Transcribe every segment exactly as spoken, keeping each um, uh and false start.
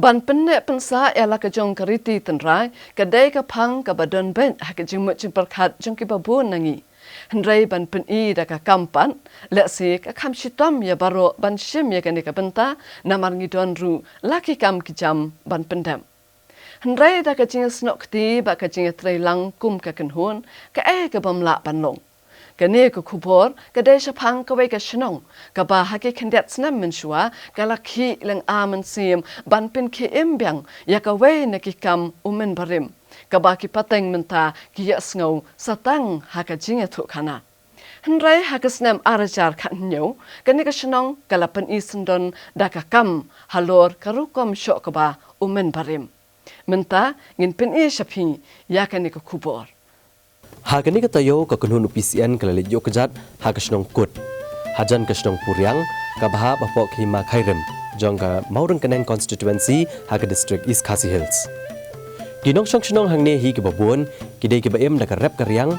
Ban pynneh pynsah ïa la ka jong ka riti tynrai, ka dei ka phang kaba don beit ha ka jingmut jingpyrkhat jong kiba bun na ngi. Hynrei ban pyni da ka kam pat, lehse ka kham shitom ïa baroh ban shim ïa kane ka bynta, namar ngi don ruh la ki kam ki jam ban pyndep. Hynrei da ka jingïasnoh kti bad ka jingïatreilang kum ka kynhun, kaei kabym lah ban long. Kane ka khubor ka dei shaphang kawei ka shnong kaba ha ki khyndiat snem mynshuwa ka la khih lynga mynsiem ban pynkhie im biang ïa kawei na ki kam u mynbarim, kaba ki pateng mynta ki ïohsngew sa tang ha ka jingïathuhkhana. Hynrei ha ka snem ar hajar khathynñiew, kane ka shnong ka la pyni syndon da ka kam halor ka rukom shoh kba u mynbarim. Mynta ngin pyni sha phi ïa kane ka khubor. Ha kane ka taïew ka kynhun u P C N ka la leit ïuh kjat ha ka shnong Kut, hajan ka shnong Puriang, kaba hap hapoh ka hima Khyrim jong ka Mawryngkneng constituency ha ka district East Khasi Hills. Ki nongshong shnong hangne hi kiba bun ki dei kiba im da ka rep ka riang,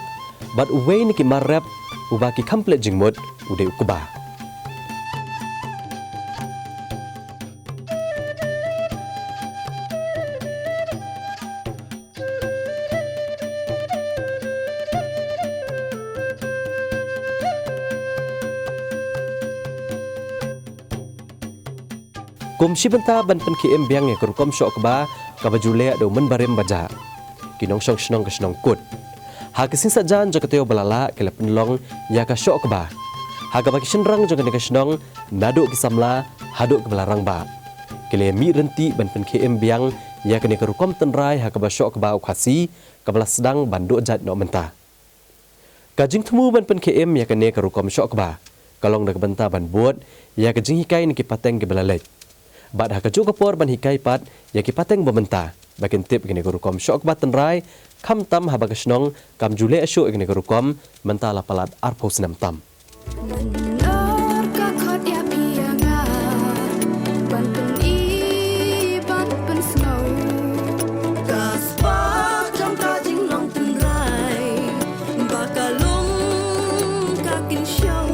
bad uwei na ki mar rep uba ki kham pynleit jingmut u dei u kba. Kum shi bynta ban pynkhie im biang ïa ka rukom shoh kba kaba ju leh da u mynbarim ba jah, ki nongshong shnong ka shnong Kut, ha ka sngi Saitjaiñ jong ka taïew ba la lah ki la pynlong ïa ka shoh kba, ha kaba ki shynrang jong kane ka shnong, naduh ki samla haduh kiba la rangbah, ki la mih ryntih ban pynkhie im biang ïa kane ka rukom tynrai ha kaba shoh kba u Khasi kaba la sdang ban duh jait noh mynta. Ka jingthmu ban pynkhie im ïa kane ka rukom shoh kba ka long da ka bynta ban bud ïa ka jinghikai na ki pateng kiba la leit, bad ha kajuh ka por ban hikai pat ïa ki pateng ba mynta ba kin tip ïa kane ka rukom shoh kba tynrai, khamtam haba ka shnong kam ju leh shuh ïa kane ka rukom mynta la palat arphew snem tam. Mynta ka khot ïa phi ïa nga ban pyni ban pynsngew ka spah jong ka jinglong tynrai ba ka long ka kynshew.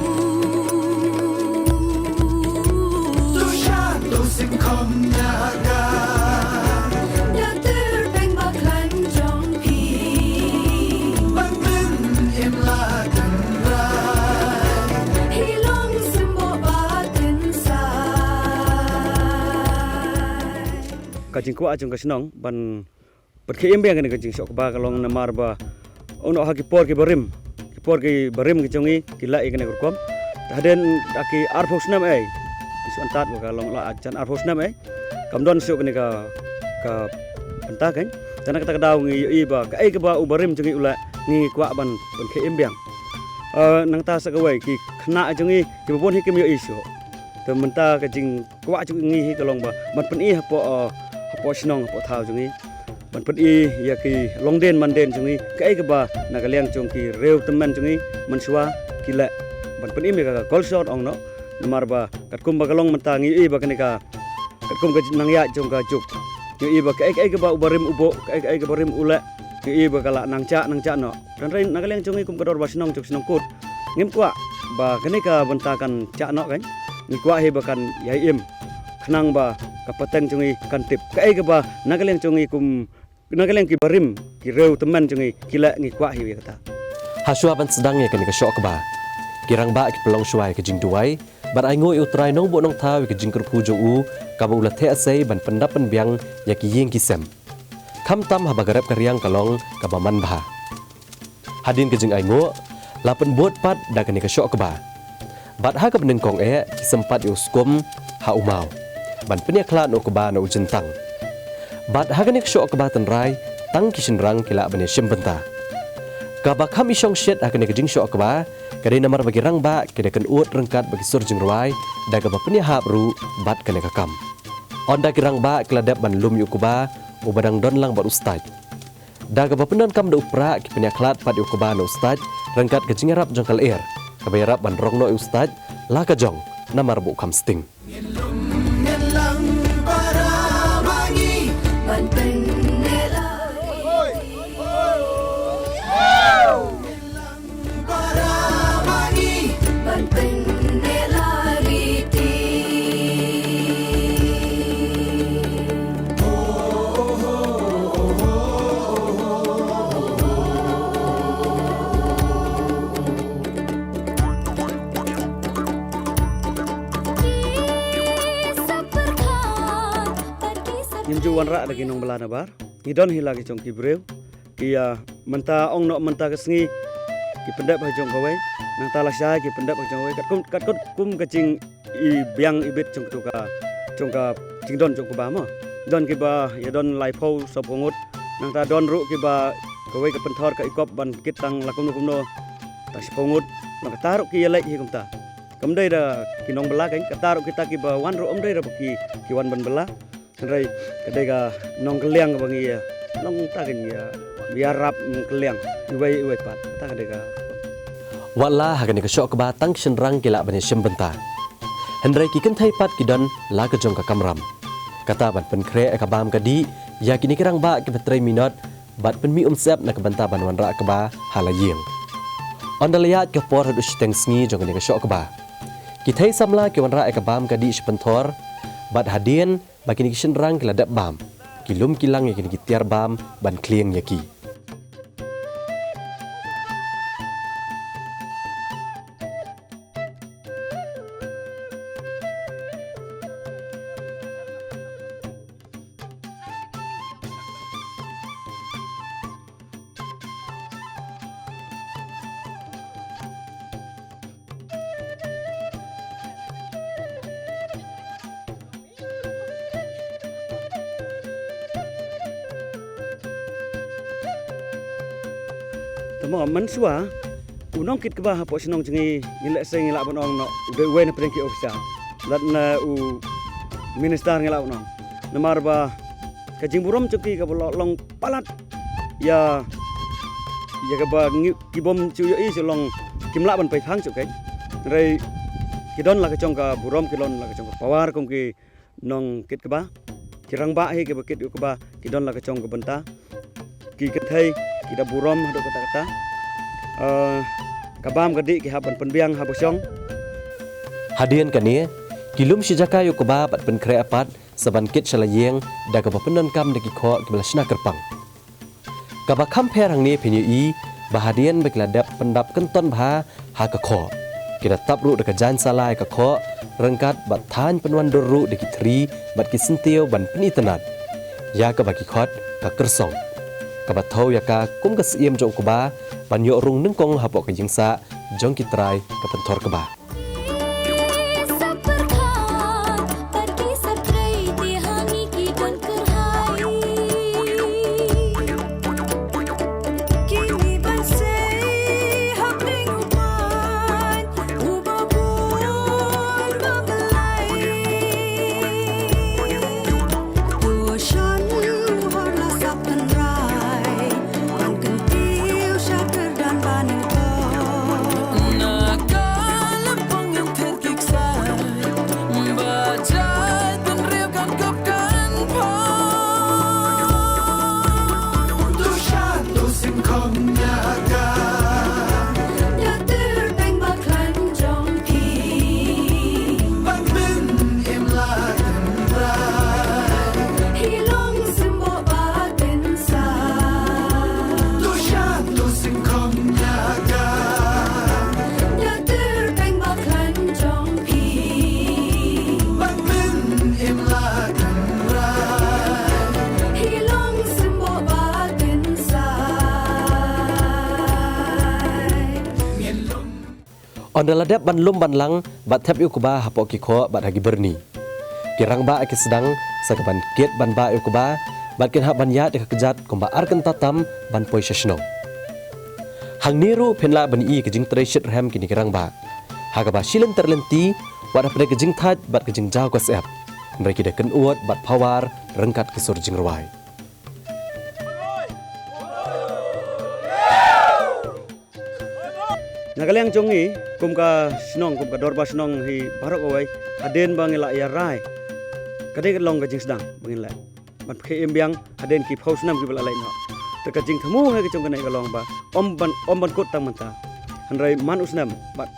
To shah to sngewkhom na ka da tyrpeng ba khlaiñ jong phi ban pynim la tynrai hi long symboh ba kynsai. Ka jingkwah jong ka shnong ban pynkhie im biang kane ka jingshoh kba ka long namar ba u noh ha ki por ki barim, ki por ki barim ki jong ngi ki lah ïa kane ka rukom. Te hadien da ki arphew snem ei, ki shu antad ba ka long lah jan arphew snem ei, kam don shuh kane ka, ka bynta kan. Te na kata ka daw ngi ïohi ba kaei kaba u barim jong ngi u lah ngi kwah ban pynkhie im biang. Eh, nangta sa kawei ki khynnah jong ngi kiba bun hi kim ïohi shuh. Te mynta ka jing kwah jong ngi hi ka long ba ban pyni hapoh, eh, hapoh shnong hapoh thaw jong ngi, ban pyni ïa ki longdien mandien jong ngi kaei kaba na ka liang jong ki riew tymmen jong ngi mynshuwa ki leh, ban pyni ïa ka culture ong noh. Namar ba katkum ba ka long mynta ngi ïohi ba kane ka katkum ka nang ïaid jong ka juk, ngi ïohi ba kaei kaei kaba u barim u buh, kaei kaei kaba rim u leh, ngi ïohi ba ka la nang jah nang jah noh. Hynrei na ka liang jong ngi kum ka dorbar shnong jong ka shnong Kut, ngim kwah ba kane ka bynta kan jah noh kan. Ngi kwah hi ba kan ïai im khnang ba ka pateng jong ngi kan tip kaei kaba na ka liang jong ngi kum, na ka liang ki barim ki riew tymmen jong ngi ki leh, ngi kwah hi ïa kata. Ha shuwa ban sdang ïa kane ka shoh kba, ki rangbah ki pynlong shuwa ïa ka jingduwai bad ainguh ïa U Trai Nongbuh Nongthaw ïa ka jingkyrkhu jong u kaba u la theh sei ban pyndap pynbiang ïa ki ïing ki sem, khamtam haba ka rep ka riang ka long kaba manbha. Hadien ka jingainguh, la pynbud pat da kane ka shoh kba. Bad ha kaba nyngkong eh ki sympat ïa u skum ha u maw ban pynïakhlad na u kba na u jyntang. Bad ha kane ka shoh kba tynrai, tang ki shynrang ki lah ban ïashim bynta. Kaba kham i shongshit ha kane ka jingshoh kba ka dei namar ba ki rangbah ki da kynud ryngkat bad ki sur jingrwai da kaba pynïahap ruh bad kane ka kam. Ynda ki rangbah ki la dep ban lum ïa u kba uba dang don lang bad u stait. Da kaba pyndonkam da u prah, ki pynïakhlad pat ïa u kba na u stait ryngkat ka jingïarap jong ka lyer kaba ïarap ban rong noh ïa u stait la ka jong namar ba u kham sting. Ngim ju wanrah da ki nongbylla nabar. Ngi don hi la ki jong ki briew. Ki, ah, mynta ong noh mynta ka sngi ki pyndep ha jong kawei. Nangta lashai ki pyndep ha jong kawei. Katkum, katkum ka jing i biang i bit jong katu ka, jong ka jingdon jong kaba mo. Don kiba ïa don laiphew sawphew ngut. Nangta don ruh kiba kawei ka pynthor ka ikop ban kit tang la kumno kumno. Tang shiphew ngut. Nang kata ruh ki ïa leit hi kumta. Kam dei da ki nongbylla kein, kata ruh kita kiba wan ruh ym dei da ki, ki wan ban bylla. Hynrei ka dei ka nongkylliang kaba ngi ïa, nongta kein ïa, ïarap kylliang iwei iwei pat. Kata ka dei ka. Wat la ha kane ka shoh kba tang ki shynrang ki lah ban ïashim bynta. Hynrei ki kynthei pat ki don la ka jong ka kamram. Kata ban pynkhreh ïa ka bam ka dih ïa kine ki rangbah kiba trei minot bad pynmih umsyep na ka bynta ban wanrah kba ha la ïing. Ynda la ïaid ka por haduh shiteng sngi jong kane ka shoh kba, ki thei samla ki wanrah ïa ka bam ka dih shipynthor bad hadien ba kine ki shynrang ki la dep bam, ki lum ki lang ïa kine ki tiar bam ban khlieng ïa ki. Te mo mynshuwa u nongkit kba hapoh shnong jong ngi, ngi lehse ngi lah ban ong noh u dei uwei na pdeng ki officer lane u minister ngi lah ban ong. Namar ba ka jingburom jong ki kaba la long palat ïa, ïa kaba ngi, ki bym ju ïohi shuh long kim lah ban peit phang shuh kein. Hynrei ki don la ka jong ka burom, ki don la ka jong ka power kum ki nongkit kba. Ki rangbah hi kiba kit ïa u kba ki don la ka jong ka bynta. Ki kynthei ki da burom haduh katta katta. Eh, ka bam ka dih ki hap ban pynbiang haba shong. Hadien kane ki lum shi jaka ïa u kba bad pynkhreh pat sa ban kit sha la ïing da kaba pyndonkam da ki khoh kiba la shna kyrpang. Kaba kham pher hangne phin ïohi ba hadien ba ki la dep pyndap kynton bha ha ka khoh, ki da tap ruh da ka jaiñ sala ïa ka khoh ryngkat bad thaiñ pynwandur ruh da ki thri bad ki syntiew ban pynitynnad ïa kaba ki khot ka kyrsong, kaba thew ïa ka kum ka syiem jong u kba ban ïoh rung nyngkong hapoh ka ïingsah jong ki trai ka pynthor kba. Ynda la dep ban lum ban lang bad thep ïa u kba hapoh ki khoh bad ha ki byrni, ki rangbah ki sdang sa ka ban kit ban bah ïa u kba bad kin hap ban ïaid da ka kjat kumba ar kynta tam ban poi sha shnong. Hangne ruh phin lah ban ïohi ka jingtrei shitrhem kine ki rangbah ha kaba shi lynter lynti wat hapdeng ka jingthait bad ka jingjaw ka syep, hynrei ki da kynud bad pawar ryngkat ki sur jingrwai. Na ka liang jong ngi kum ka shnong, kum ka dorbar shnong hi baroh kawei, hadien ba ngi la ïa rai, ka dei ka long ka jingsdang ba ngin leh ban pynkhie im biang hadien ki phew snem kiba la leit noh. Te ka jingthmu ha ka jong kane ka long ba ym ban, ym ban kut tang mynta, hynrei man u snem bad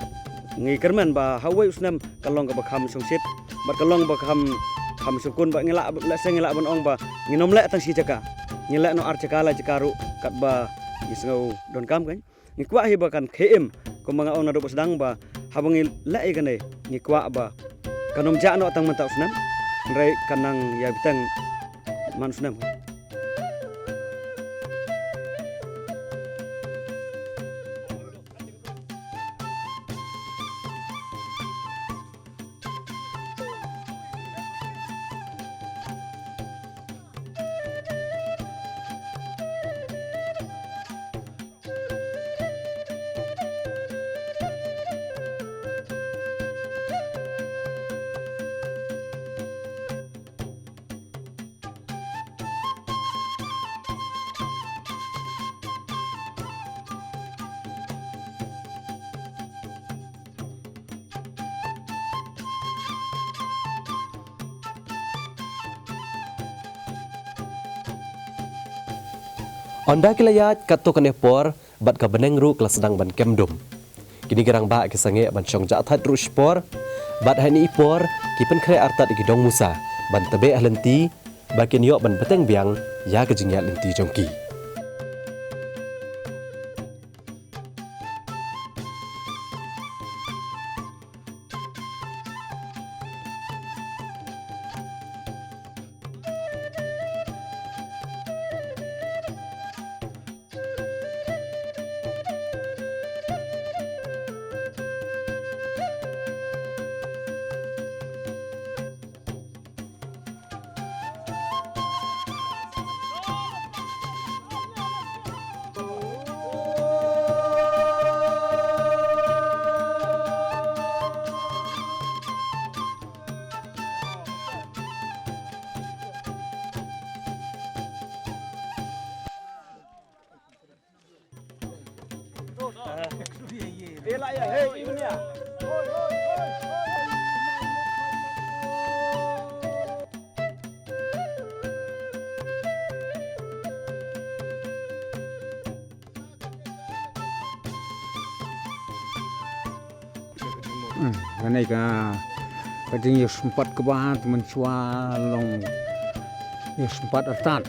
ngi kyrmen ba ha uwei u snem ka long kaba kham shongshit bad ka long ba kham, kham shongkun bad ngi lah, lehse ngi lah ban ong ba ngin ym leh tang shi jaka, ngin leh noh ar jaka lai jaka ruh katba ngi sngew donkam kein. Ngi kwah hi ba kan khie im kumba nga ong naduh ba sdang ba haba ngi leh ïa kane ngi kwah ba kan ym jah noh tang mynta u snem, hynrei kan nang ïa bteng man u snem. Ynda ki la ïaid katto katne por, bad ka bneng ruh ka la sdang ban kem dum. Kine ki rangbah ki sangeh ban shong jah thait ruh shipor, bad ha ine i por ki pynkhreh artat ïa ki dong musa ban tbeh ha lynti, ba kin ïoh ban bteng biang ïa ka jingïaid lynti jong ki. Hmm, kane ka, ka jingïasympat kaba te mynshuwa long ïasympat artat.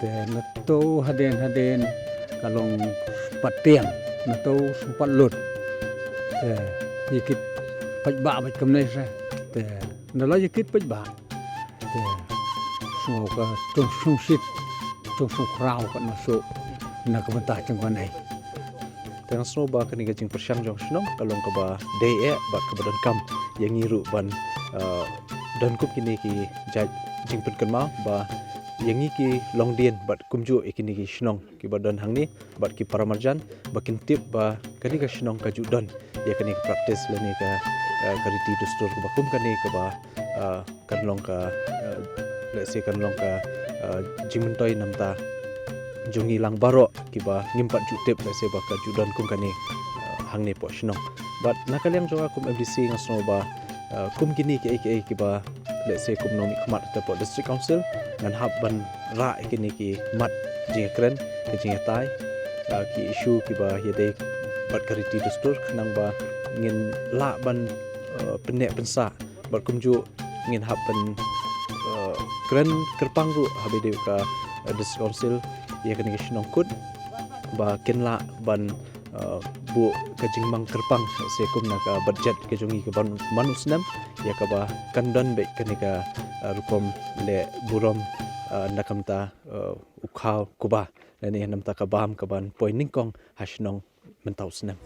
Te nato hadien hadien ka long sympat tieng, nato sympat lut. Te ïa kit paidbah bad kumne se. Te nda la ïa kit paidbah. Te sngewbha ka jong shongshit, jong shongkhraw ka na suk na ka bynta jong kane. Te nga sngew ba kane ka jingpyrshang jong shnong ka long kaba dei eh bad kaba donkam ïa ngi ruh ban, eh, don kum kine ki jait jingpynkynmaw ba ïa ngi ki longdien bad kumjuh ïa kine ki shnong kiba don hangne bad ki paramarjan ba kin tip ba kane ka shnong ka ju don ïa kane ka practice lane ka, eh, ka riti dustur kaba kum kane kaba, eh, kan long ka, eh, let's say kan long ka, eh, jingmyntoi namar jong ngi lang baroh kiba ngim pat ju tip, let's say ba ka ju don kum kane, eh, hangne poh shnong. Bad na ka liang jong nga kum M D C nga sngew ba, eh, kum kine kiei kiei kiba, let's say kum nongmihkhmat te poh District Council ngan hap ban rah ïa kine ki mat jingkren, ki jingïatai, eh, ki issue kiba ïadei bad ka riti dustur khnang ba ngin lah ban, eh, pynneh pynsah bad kumjuh ngin hap ban, eh, kren kyrpang ruh haba ïadei ka, eh, District Council ïa kane ka shnong kut ba kin lah ban, eh, buh ka jingmang kyrpang se kum na ka budget ka jong ngi ka ban man u snem ïa kaba kan don beit kane ka, eh, rukom leh burom, eh, na ka bynta, eh, u khaw kuba lane na ka bynta ka bam kaban poi nyngkong ha shnong mynta u snem.